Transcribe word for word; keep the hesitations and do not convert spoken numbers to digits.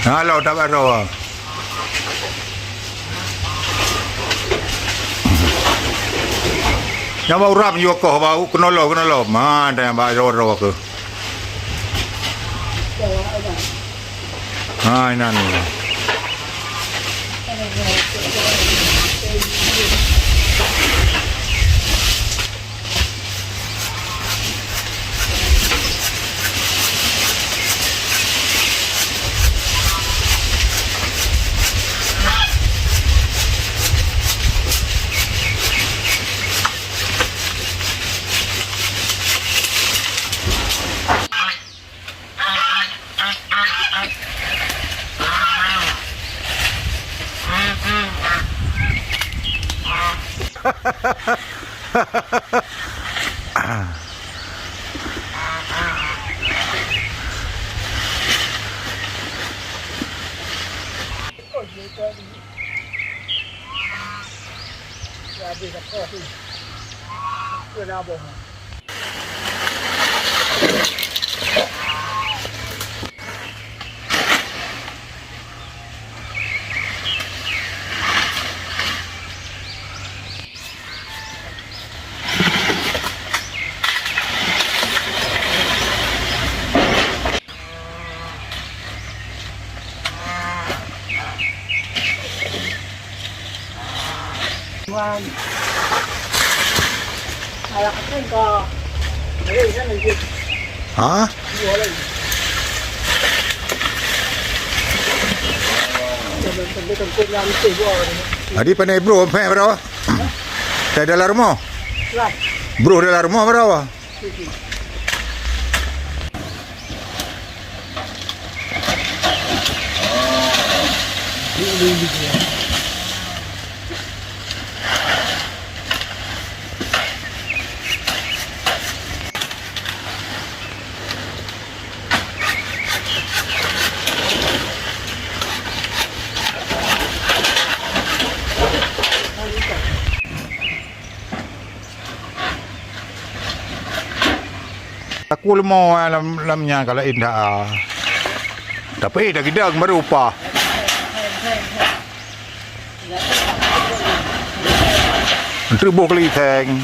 Halo, tabak droe. Nyang bak urap yue koh bak keunoe lom, keunoe lom. Ha, dan bak droe-droe keuh. Ha, inan. Ha? Jadi pandai broh, peh berapa? Dari dalam rumah? Broh dalam rumah berapa? Aku leumo lam, lam nyan kalau indah. Tapi dah gidang baru upah. Teubôh keuliseng.